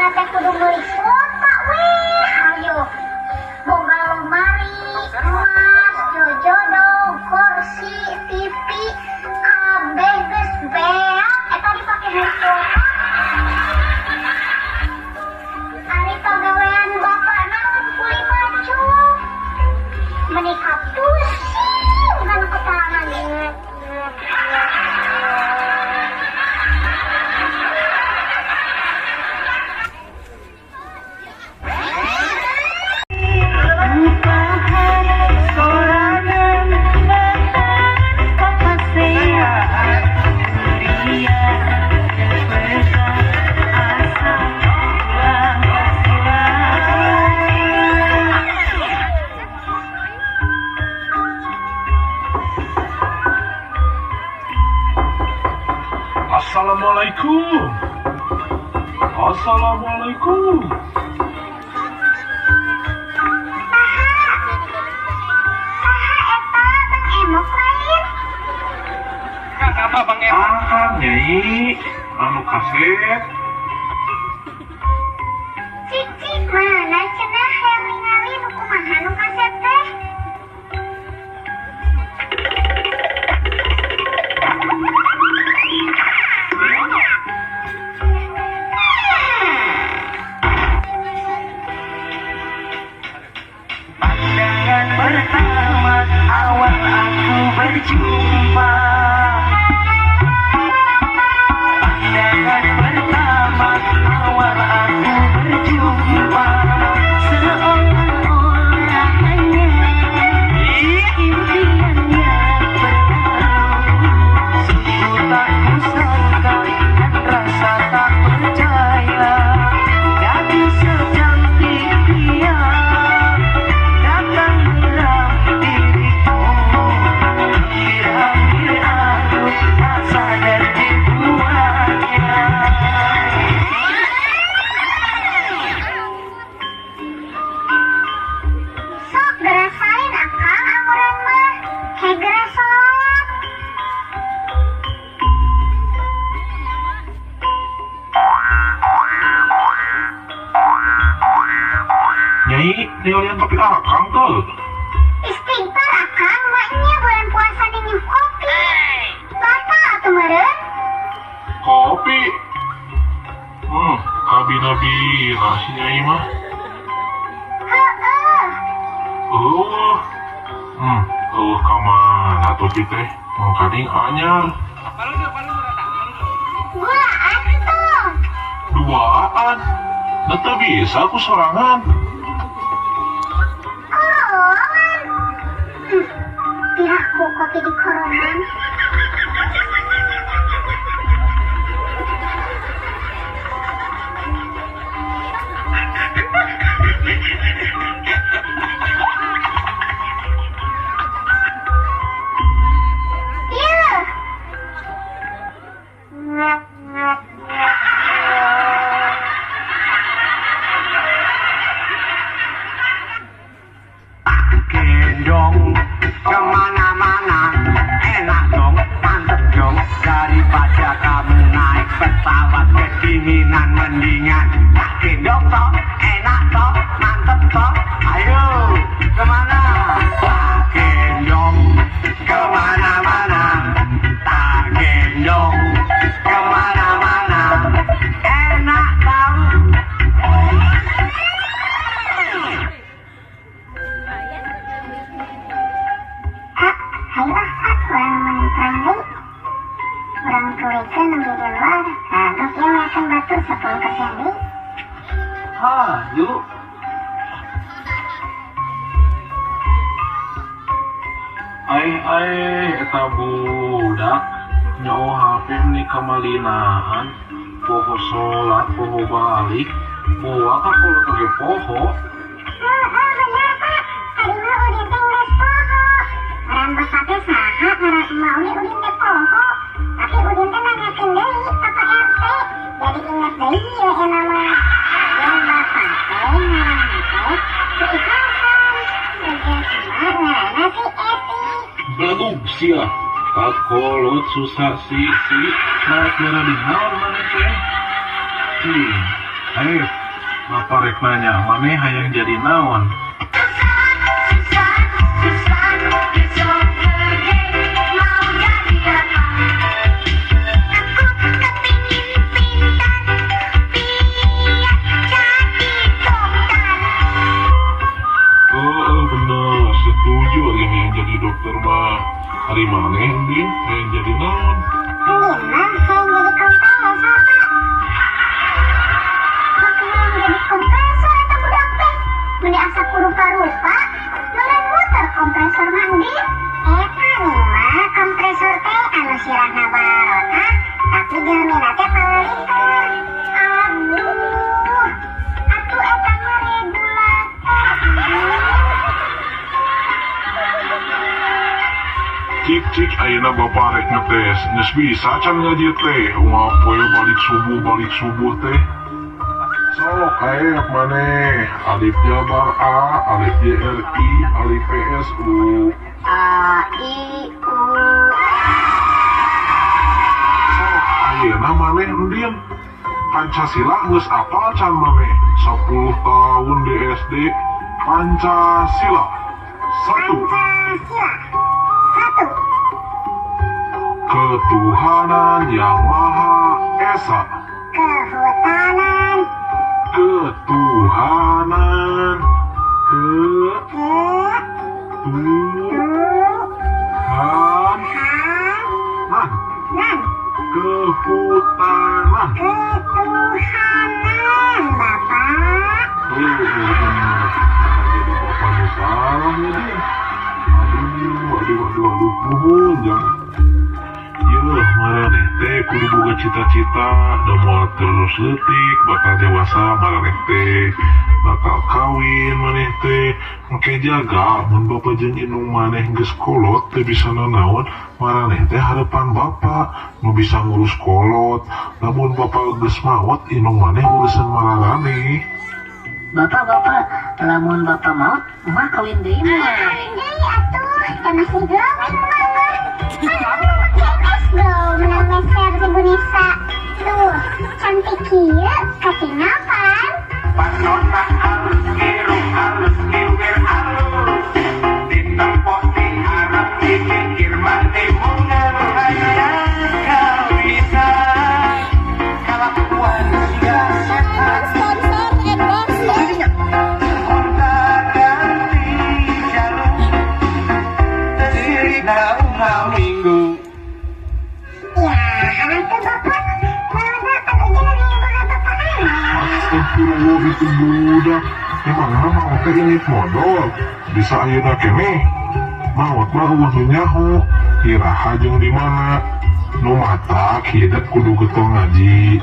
Ayeuna teh kudu meuli kuota weh. Ayo. Boga lemari, emas, jojodo, kursi, TV, kabeh geus beak eta dipake meuli kuota. Ari pagawean bapak naon kuli macul. Meni kapusing kana keterangan. Assalamualaikum. Assalamualaikum. Saha eta Bang Emok lain? Apa Bang Emok? Akang Nyai, anu kaset. Cicik mana cenah hayang ningali nu kumaha nu kaset teh? Pandangan pertama awal aku berjumpa. Pandangan pertama awal aku berjumpa. Seolah-olah hanya impian yang berlalu. Sungguh tak kusangka dan rasa tak percaya. Gadis secantik dia datang menghampiriku. Hampir-hampir aku tak sadar dibuatnya. Sok gerasain akang anguran mah. Hegera sholat. Nyai, nilian kopi akang tuh. Istighfar akang maknya bulan puasa ninyu kopi. Batal atuh meureun. Kopi. Kabina-bina si Nyai mah. Heeh. Oh. Kamana topi teh? Mangkaning anyar. Gulaan tuh. Duaan. Da teu bisa ku sorangan. Korongan. Piraku kopi di korongan. Iya. Gendong kemana-mana, enak dong, mantep dong. Daripada kamu naik pesawat kedinginan, mendingan tak gendong toh, enak toh, mantep toh. Ayo kemana? Tak gendong kemana-mana, tak gendong kemana-mana, enak tau. Kak, hayu ah Kak, urang main deui. Urang tuluykeun nembe di luar. Kagok ieu meakeun batu 10% deui. Hayu. Aeh aeh eta budak nyoo HP meni kamalinaan. Poho sholat, poho balik, moal ka kolot oge poho. Heeh, bener Pak. Tadi mah Udin teh geus poho. Ngaran bapak teh saha, ngaran emak oge Udin teh poho. Tapi Udin teh nanyakeun deui ka Pak RT. Jadi inget deui we eta mah. Jeung bapak teh ngaranna teh si Hasan. Jeung emak ngaranna si Eti. Belegug sia. Kakolot susah si naik merah di naon maneh teh. Cing. Ayo, bapak rek nanya, maneh hayang jadi naon? Oh, bener, setuju yang jadi dokter mah. Hari maneh Din, hayang jadi naon? Udin mah hayang jadi kompresor, Pak. Make hayang jadi kompresor eta budak teh. Meni asa kurupa-rupa, meureun muter kompresor mah Udin. Eta nih mah kompresor teh anu sirahna barota, tapi jelmina teh palinter. Aduh, atuh eta mah regulator. Cik cik ayeuna bapak rek ngetes, geus bisa can ngaji teh, unggal poe balik subuh teh. Sok aep maneh, alif jabar A, alif J R I, alif P S U. A I U. Sok ayeuna maneh Endin. Pancasila geus apal can maneh? 10 tahun di SD. Pancasila 1. Pancasila 1. Ketuhanan yang Maha Esa. Kehutanan. Ketuhanan. Ke Ke Tu Tu Han Han Nan. Nan. Kehutanan. Ketuhanan, Bapak. Bener. Jadi bapak nu salah ya deh. Aduh, aduh, aduh, aduh, nuhun jangan. Yeuh, maraneh teh kudu boga cita-cita, da moal terus leutik, bakal dewasa maraneh teh, bakal kawin maneh teh. Engke jaga mun bapa jeung indung maneh geus kolot teu bisa nanaon, maraneh teh harapan bapa nu bisa ngurus kolot. Lamun bapa geus maot, indung maneh urusan mararaneh. Bapak, bapak, lamun bapak maot, mah kawin deui mah. Kawin deui atuh, da masih glowing mama. Pakai MS Glow menang meser si Bu Nisa. Tuh, cantik kieu katingal pan. Panona halus, irung halus, bibir halus. Ditempok diharap, dipikir mati mundur. Hanya kau bisa kelakuan gak sehat. Sponsor endorse ya. Gonta ganti jalur. Tersirik minggu. Ya, atuh bapak. Naon pan ujian hayang boga bapak aneh. Astagfirullah itu budak. Emangna maot teh indit modal? Bisa ayeuna keneh. Maot mah eueuh nu nyaho. Iraha jeung di mana? Nu matak hidup kudu getol ngaji,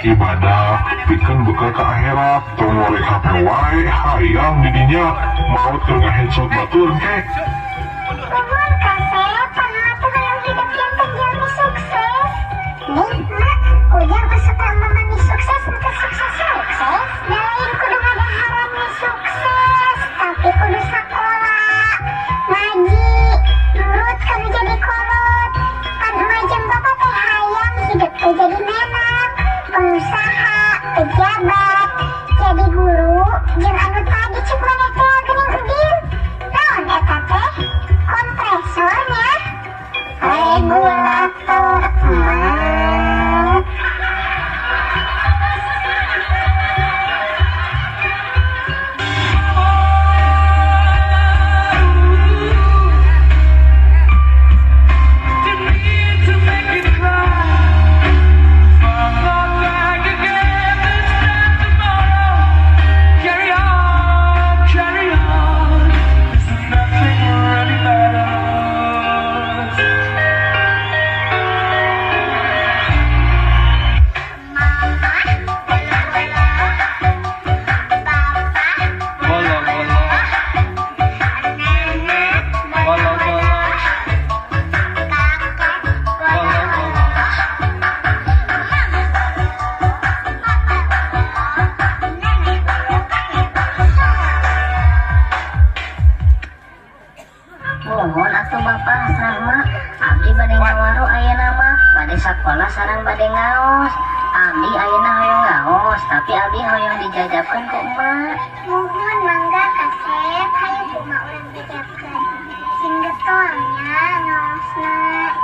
ibadah, pikeun bekal ka akhirat. Tong ngorek HP wae hayang di dinya maot keur ngaheadshot batur engke. Nuhun kasep, pangatuh hayang hidup janten jalmi sukses. Nih, mak, ujang peserta mama sukses teu sukses-sukses. Lain kudu ngadaharan mie sukses, tapi kudu sakola, ngaji, nurut kanu jadi kolot. Pan emak jeung bapak teh hayang hidup teh jadi menak, pengusaha, pejabat, jadi guru, jeung anu tadi cek maneh teh geuning Udin. Naon eta teh? Kompresornya. Regulator emak. Didn't mean to make you cry. But thought back again this time tomorrow. Tapi abi hoyong dijajabkeun ku emak. Muhun mangga kasep, hayu ku emak urang jajabkeun. Sing getol nya ngaosna,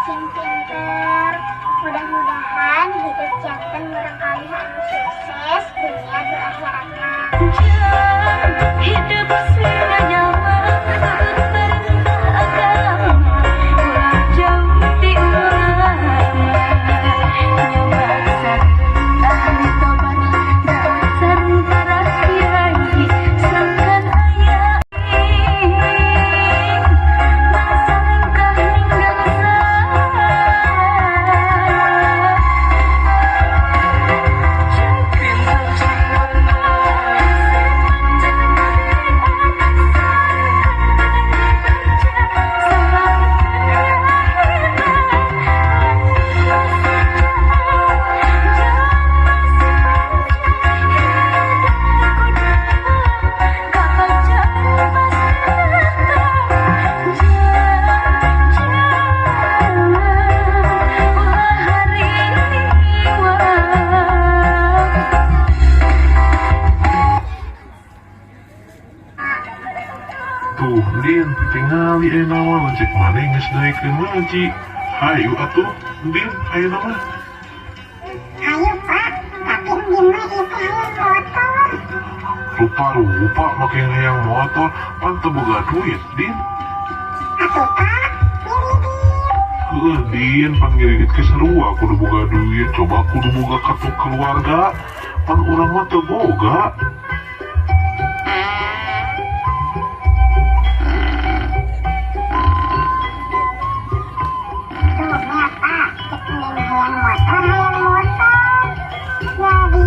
sing pinter. Mudah-mudahan hidup janten murang kali anu sukses dunia di akhiratna. Hidup sehingga nyawa turut perintah agama, ulah jauh di ulama. Nyoba sareng ahli tobat, sareng para kiai, sangkan aya masa lengkah ninggal Tuh, Din, tingali ayeuna mah lanceuk maneh geus daekeun ngaji. Hayu atuh, Din, ayeuna mah. Hayu Pak, tapi Endin mah ieu teh hayang motor. Rupa-rupa make hayang motor, pan teu boga duit, Din. Atuh Pak, ngiridit. Heueuh, Din, pan ngiridit ge sarua kudu boga duit, coba kudu boga kartu keluarga. Pan urang mah teu boga. Tuh nya Pak, cek Endin hayang motor, hayang motor. Jadi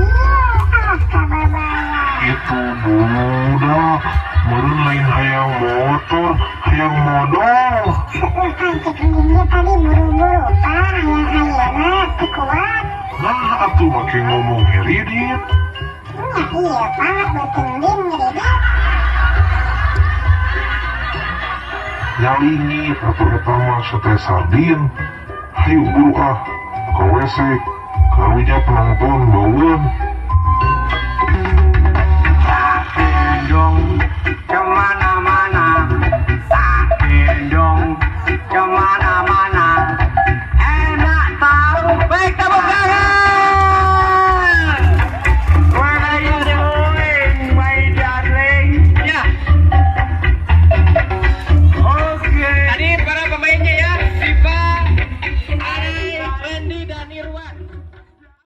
ah kababaya. Itu budak, meureun lain hayang motor, hayang modal. Heueuh pan cek Endin ge tadi buru-buru Pak, hayang ayeuna teu kuat. Nah, atuh make ngomong ngiridit. Nya iya Pak, beuteung Endin ngiridit. Nyalingit atuh eta mah sate sardin. Hayu buru ah, ka WC, karunya penonton baueun. Gendong kemana?